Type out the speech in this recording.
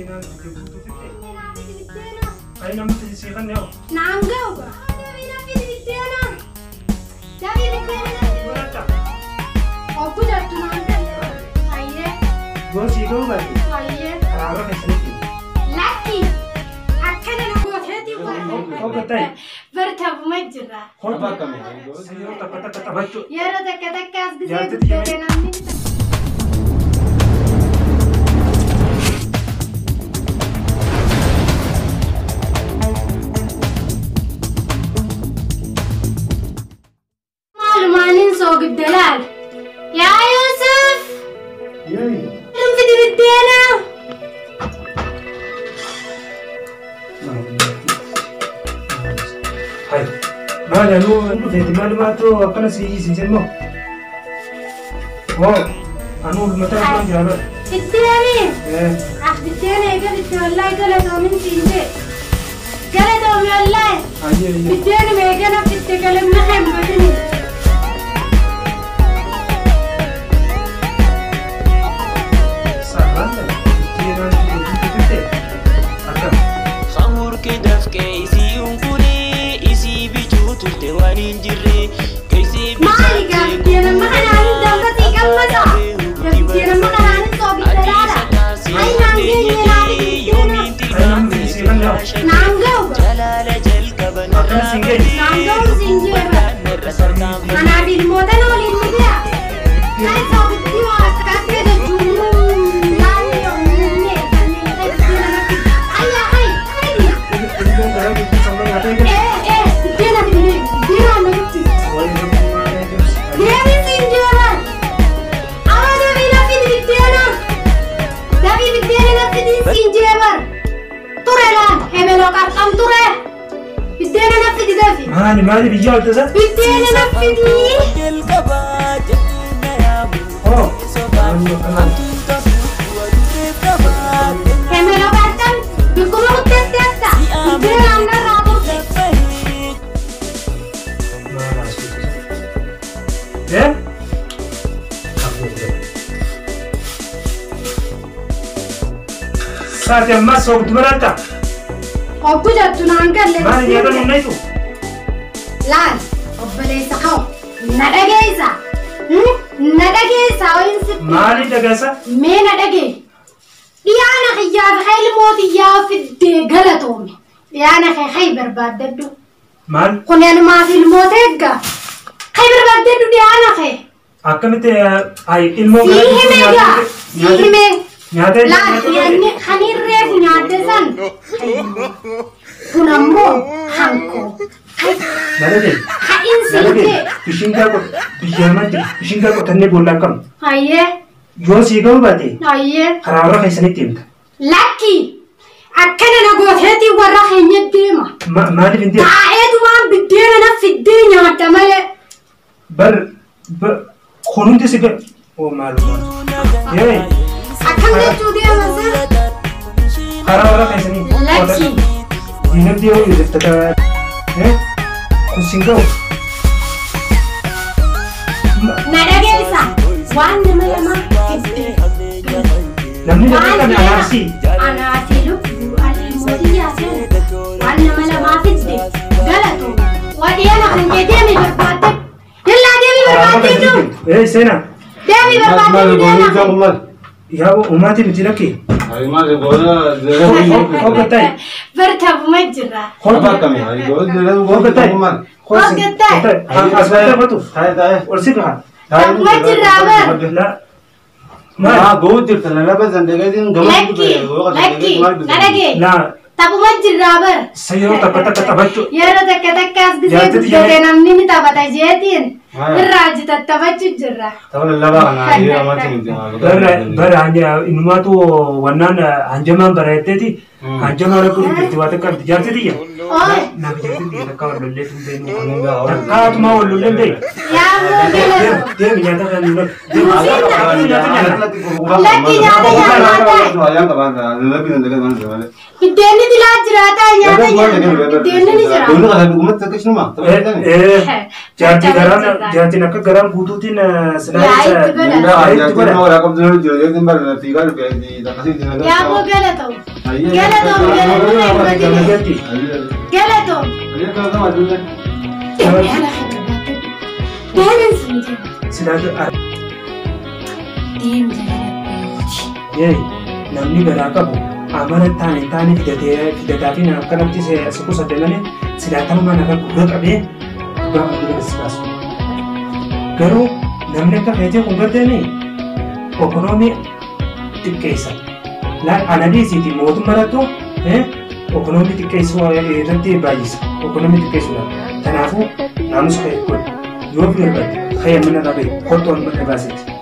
Biddeenaan fide guutuu fidde. Ayi namni sii kan yaa'u. Naan ga'u gaa. Dabii na fidi biddeena. Dabii biddeena na fidi. Godhadha. Obbo jettu naan galle. Ayyee. Yoo sii ga'u baate Ayyee. karaarra keessanitti. Lakki. Akkana na gooteeti Obbo ta'i. Bartaafuma jira. Yeroo takka takka taphachuu. Yeroo takka takkaas gisee Jaartiti guddate namni ni Maalumaaniin soogidda laal. Yaa Yuusuf! Yee. Fidi biddeena! Hai. Maali anuu dhufeeti maalumaatu akkana si hiisiisan moo? Hoo anuu mataa isaan jaalladha. Biddeeni! Eh. Ah biddeena eega bitte wallaahi galatoomin siin jee. Galatoomi wallaahi. Ayyee ayyee. Biddeeni eegana fitte galamna kan godhini. Sarraan tana biddeenaan fide guutuu fidde. Akkam. Xamurkee dafqee isii unkuree isii bicuu turte waan hin jirre geessee Maali gaa biddeena amma kanaanin danfasii qammasa. Biddeena amma kanaanin soogidda laala. Ayi naan geenye naa fidi biddeena. Ayi namni sii kan yaa'u. Naan ga'u gaa. Jalaala jalqaban Akkana siin geenye. Naan ga'u siin jeeba. Kanaaf ilmoota na waliin ni ga'a. Kan soogiddi waa akka jechuun naan yommuu kanneen biddeena na fidi. Ayyaa ayi ayi. Ilmoon garaa guutuu sammuu nyaata eegale. Ee ee biddeena fidi biddeena na fidi. Wayii rabbumaa eegumsi. Deebi siin jeeba. Awa dabii na fidi biddeena. Dabii biddeena na fidi siin jeeba. Ture laal hebeloo qarqam ture. Biddeena na fidi dafi. Maali maali biyya olta isa? Biddeena na fidi. Jalqabaa jedhee na yaamu Hoo. sobaan hantuuta fuuldura duree qabaa. Hebeloo qarqam bikkuma kutteetti akka. Biddeena annarraa turte. Maal haasoftu? Eh? Saati ammas soogdu maratta. Obbo jettu naan galle. Maali nyaata nuun naytu? Laal obboleessa koo na dhageessa. Na dhageessa ho'iin sitti. Maali dhagaasa? Mee na dhagee. Dhiyaana kiyyaa fi hayli mootiyyaa fiddee galatoome. Dhiyaana kee hay barbaaddadhu. Maal? Kun anumaaf ilmoota eegga. Hay barbaaddadhu dhiyaana kee. Akkamitti ay ilmoo Sii himee gaa. Sii himee. Nyaata Laal dhiyaanni kan hirreef nyaadde san. Kun ammoo hankoo. Na dhagee. Ha'iin Na siin dhagee. jee. Bishingaa qot biyya jira. Bishingaa qotannee boollaa qabna. Hayyee. Yoo sii ga'u baate Hayyee. karaarra keessanitti himta. Lakki akkana na gooteetiin warra keenya deema. Maaliif hin deemu? Taa'eetu waan biddeena na fiddee nyaadha malee. Bar kun hundi si ga'u. Oo maaluma. Yee Akkam jechuu deema sir? karaa warra keessanii. Lakki Diinagdee yoo jirta eh kun siin ga'u. Na dhageessa waan nama lama fiddee. Namni Waan nama nama anaafsi. anaa fi lubbuu ati mootii yaaseen waan nama lamaa fidde galatu. Wadhiyaana kan kee deemi barbaadde. Yallaa deemi Karaa warra barbaadde keessanitti himta. Eh seenaa. Deemi barbaadde deema. Yaa uumaati miti lakki. Obbo ta'i. Bartaafuma jira. Obbo ta'i. As gaafatu. Ol si baha. Taphuma jirra bar. La. Maal? Lakki lakki na dhagee. La. Taphuma jirra bar. Yeroo takka takka taphachuu. Yeroo takka takkaas gisee Jaartiti guddate jedhee. namni ni taphata jeetiin irraa jitattafachuu jirra. Bara bara inumaatu wannaan hanjamaan bareetteeti. Hanjamaan rakkoo jirti waa takka miti jaartiti iyya. Ooy Naaf jaartiti iyya takka wal lollee tun beenu. Takkaatumaa wal lollee beeku. yaa moo galatoo. Deemi nyaata kan nu lafi. Deemi nyaata nyaata. Lakki nyaata nyaataa. Biddeenni dilaa jiraataa nyaata nyaata. Biddeenni ni jira. Eh jaartii garaan Jaartiin akka garaan guutuutiin silaa Yaa itti godha. Danda'a jaartiin nama garaa qabdu nama jira jeetiin bara fiigaa dhufe akkasii itti nagaa. Yaa boo galatoo. Galatoo galatoo Nagatti. galatoo. Ayyee galatoo addunyaa. Deemee ala kan barbaadde. Deemen siin jedhe. Silaa Deem jala. Yee, namni garaa qabu amala taane taane fidatee fidataa fi akkanatti si qusate malee silaa tanumaan akka gurra qabee gaafa dura si baasu. Garuu namni akka keetii kun garteeni okonoomii xiqqeessa. Analiisiiti mootummaa irrattu okonoomii xiqqeessuu irratti baay'isa. Okonoomii xiqqeessuudha. Kanaafuu naamusa kee godhu yoo fi barbaadde ka'ee mana irraa bahi kottu mana baasetti.